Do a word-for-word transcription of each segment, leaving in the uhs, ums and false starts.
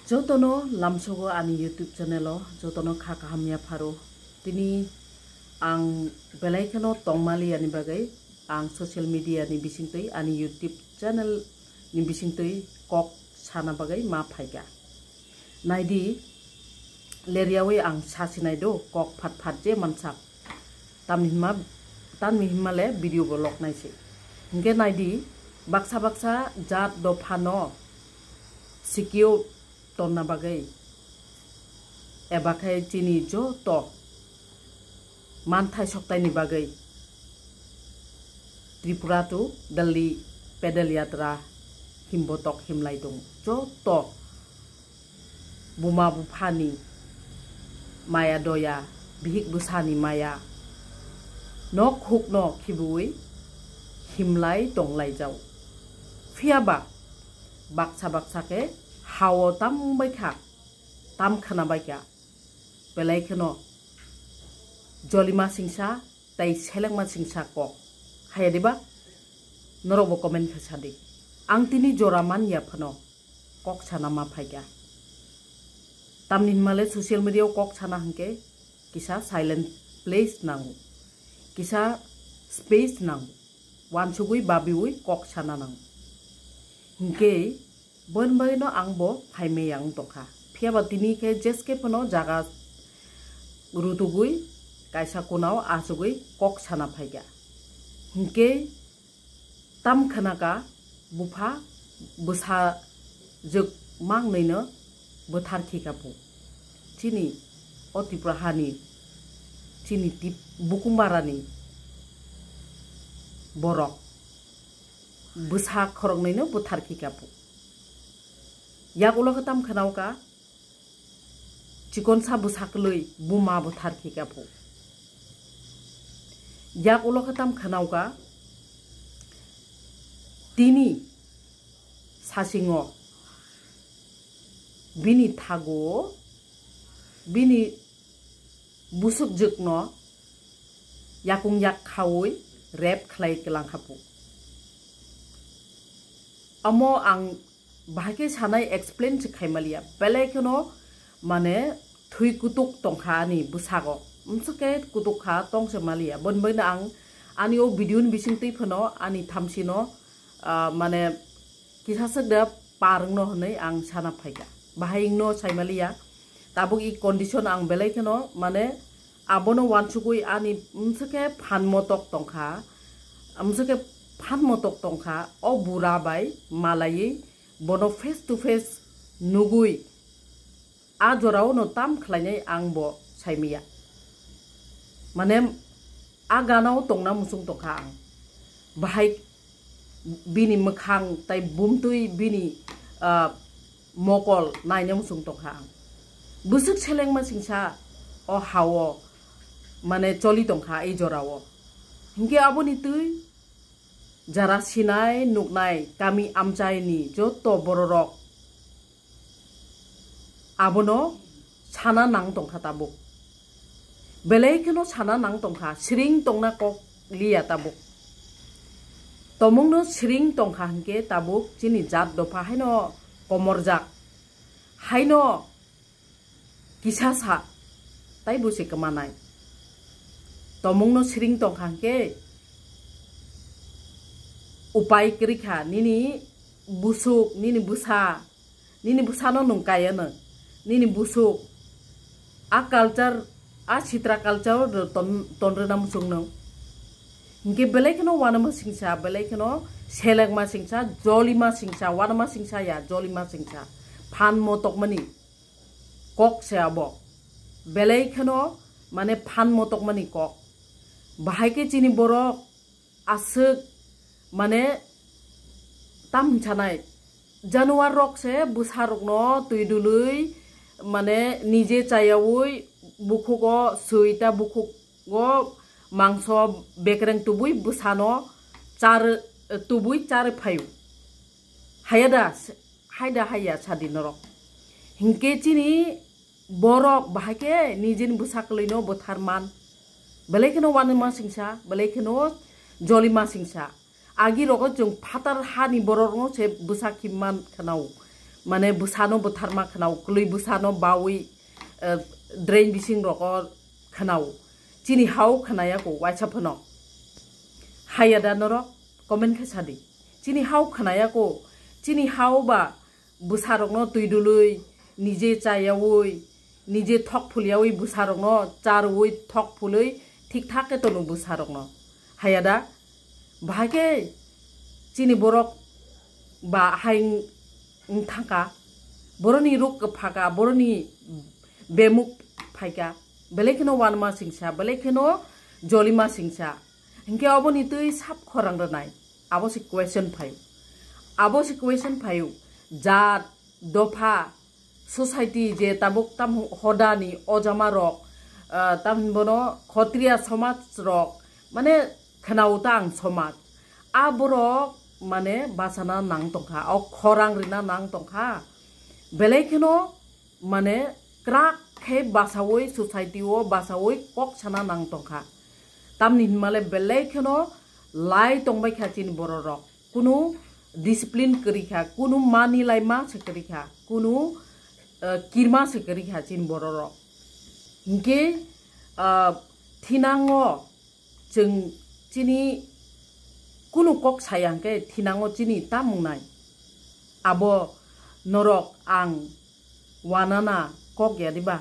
Jotono lamsogo ani YouTube channel o, jotono kha kaham ya pharo. Tini ang belai kheno tongmali yani bagwi ang social media ni bisingtwi ani YouTube channel ni bisingtwi kok sana bagwi ma phaikha. Naidi, leriawi ang sasinai do kok phat phat je mansak. Tamni hima, tamni hima le video bo lok nai se. Hingke naidi, baksa baksa jat dopha no sikio tonna bagwi eba khe chini joto manthai soktaini bagwi Tripura to Delhi pedal yatra himbotok himlai tongo. Joto buma buphani maya doya, bihik bwsani maya nok hukno khibiui himlai tonglaijao. Phiyaba baksa baksa khe hao tam bai kha, tam khwna bai kha. Belai kheno jolima singsa tei selengma singsa kok. Haya diba? Norokbo comment khe sadi. Ang tini jora man ya phano kok sana ma phaikha. Tamni himale social media o kok sana hingke kisa silent place nango. Kisa space nango. Wansugui babiui kok sana nango. Hingke bon baino ang bo phaime yang tokha. Phiyaba tini khe jeske phano jaga rutugui kaisa kunao asugui kok sana phaikha. Hingke tam khwnaka bupha bwsa jwk mangnwino bwthar khika phu. Chini o Tripura hani, chini tip bukumarani borok bwsa khoroknwino bwthar khika phu. Yak ulo khe tam khwnauka, chikonsa bwsa kwlwi buma bwthar khika phu. Yak ulo khe tam khwnauka, tini sasingo bini thago bini busuk jwkno yakung yak khaui rep khlai kwlang kha phu. Amo ang bahai khe sanai explain se khaimaliya. Belai kheno mane thwi kutuk tongkha ani bwsago. Umswk khe kutuk kha tong se maliya. Boni bagwino ang ani o video ni bising twi phano ani thamsino, ah, mane kisa swk da par wngno hwnwi ang sana phaikha. Bahai wngno saimaliya. Tabuk i condition ang belai kheno mane abono wansugui ani umswk khe phan motok tongkha. Umswk khe phan motok tongkha. O bura bai malaiwi bono face to face nugui a jorao no tam khlainai ang bo saimiya. Mane a ganao tongna muchung tongkha ang. Bahai bini mwkhang tai bumtwi bini, ah, mokol naina muchung tongkha ang. Bwswk selengma singsa o hao mane choli tongkha ei jorao. Hinkhe aboni twi jara sinai nuknai kami amchaini joto bororok abono sana nang tongkha tabuk. Belai kheno sana nang tongkha, siring tongna kok liya tabuk. Tomungno siring tongkha hinkhe tabuk chini jat dopha haino komorjak. Haino kisa sa, tai bo se kwmanai. Tomungno siring tongkha hinkhe upai kwrwi kha, nini busuk, nini bwsa, nini bwsano nwng kaya nw, nini busuk, a culture, a sitra culture ton-, tonrwna muchung nw. Hinkhe belai kheno wanama singsa, belai kheno selengma singsa, jolima singsa, wanama singsa ya, jolima singsa. Phan motokmani kok se abo. Belai kheno mane phan motokmani kok. Bahai khe chini borok aswk mane tam hinsanai januar rok se bwsa rokno twi dului mane nije chayaui bukhugo swi ta bukhugo mangso bekreng tubui bwsano char tubui char phaio. Haya da, hai da haya sadi norok. Hinkhe chini borok bahai khe nijini bwsa kwlwino bwthar man. Belai kheno wanama singsa, belai kheno jolima singsa. Agi rogo chwng phatar hani borokno se bwsa khim man khwnao. mane bwsano bwtharma khwnao, kwlwi bwsano bawi, eh, drain bising rogo khwnao. Chini hao khwnaya ko waisa phano. Haya da norok comment khe sadi. Chini hao khwnaya ko, chini hao ba bwsarokno twi dului, nije chayaui, nije thok phulyaui bwsarokno charwi thok phului thik thak khe tono bwsarokno. Haya da? Bahai khe chini borok ba hai wng-, wng thangkha, boroni ruk kwphaka, boroni bemuk phaika, belai kheno wanma singsa, belai kheno jolima singsa. Hinkhe oboni twi sap khorang rwnai, abo se question phaio. Abo se question phaio, jat, dopha, society je tabuk tam hodani ojama rok, ah, tam hinbono khotriya somaj rok, mane khwnao ta ang somaj. A borok mane bachana nang tongkha, o khorang rina nang tongkha. Belai kheno mane krak khe basaui society o basaui kok sana nang tongkha. Tamni hinmale belai kheno lai tongbai kha chini bororok. Kunu discipline kwrwi kha, kunu mani laima se kwrwi kha, kunu, eh, kirma se kwrwi kha chini bororok. Hinkhe, ah, thinango chwng chini kunu kok saya hwnkhe thinango chini tamung nai. Abo norok ang wanana kok ya diba?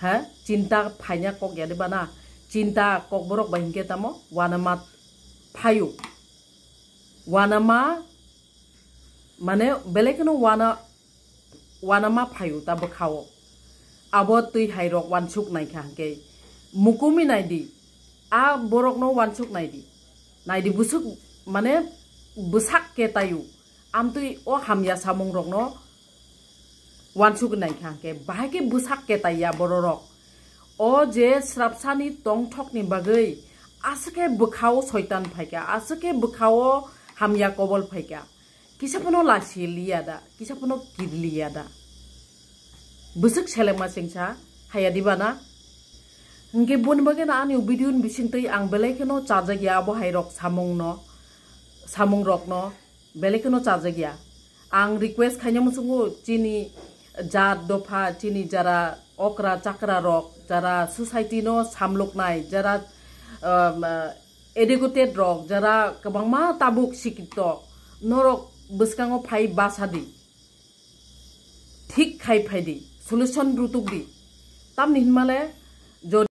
Ha? Chinta phaina kok ya diba na? Chinta kok borok bai hinkhe tamo wanama phaio. Wanama mane belai kheno wana, wanama phaio ta bwkhao. Abo twi hai rok wansuk nai kha hwnkhe mukumi nai di. A borokno wansuk nai di. Nai di bwswk mane bwsak ke taio. Amtwi o hamya samung rokno wansuk nai kha hwnkhe bahai khe bwsak ke taiya bororok. O je srapsani tongthokni bagwi aswk khe bwkhao soitan phaikha, aswk khe bwkhao hamya kobol phaikha. Kisa phano lasi liya da, kisa phano kir liya da. Bwswk selengma sengsa haya diba na? Hwnkhe boni bagwi no ani video ni bisingtwi ang belai kheno chajak ya abo hai rok samung no, samung rok no belai kheno chajak ya. Ang request khaina muchungo chini jat dopha, chini jara okra chakra rok, jara society no samloknai, jara, um, educated rok, jara kwbangma tabuk sikito, norok bwskango phai basa di. Thik khai phai di, solution rutuk di. Tamni hinmale, jodi